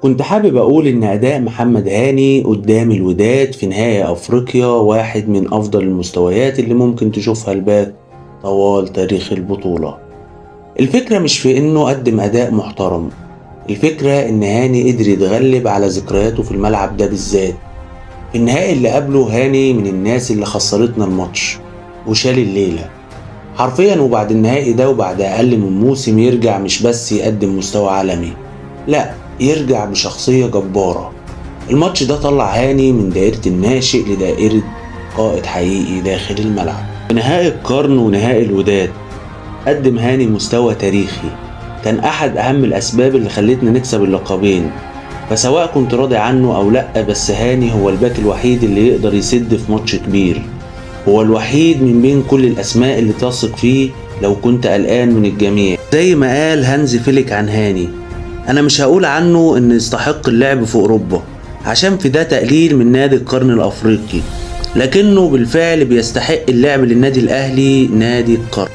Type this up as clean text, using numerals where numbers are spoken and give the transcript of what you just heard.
كنت حابب أقول إن أداء محمد هاني قدام الوداد في نهائي أفريقيا واحد من أفضل المستويات اللي ممكن تشوفها الباك طوال تاريخ البطولة. الفكرة مش في إنه قدم أداء محترم، الفكرة إن هاني قدر يتغلب على ذكرياته في الملعب ده بالذات. في النهائي اللي قبله هاني من الناس اللي خسرتنا الماتش وشال الليلة حرفيا، وبعد النهائي ده وبعد أقل من موسم يرجع مش بس يقدم مستوى عالمي، لا يرجع بشخصية جبارة. الماتش ده طلع هاني من دائرة الناشئ لدائرة قائد حقيقي داخل الملعب. في نهائي القرن ونهائي الوداد قدم هاني مستوى تاريخي كان أحد أهم الأسباب اللي خلتنا نكسب اللقبين، فسواء كنت راضي عنه أو لأ، بس هاني هو الباك الوحيد اللي يقدر يسد في ماتش كبير، هو الوحيد من بين كل الأسماء اللي تثق فيه لو كنت قلقان من الجميع. زي ما قال هانز فليك عن هاني، أنا مش هقول عنه إن يستحق اللعب في أوروبا عشان في ده تقليل من نادي القرن الأفريقي، لكنه بالفعل بيستحق اللعب للنادي الأهلي نادي القرن.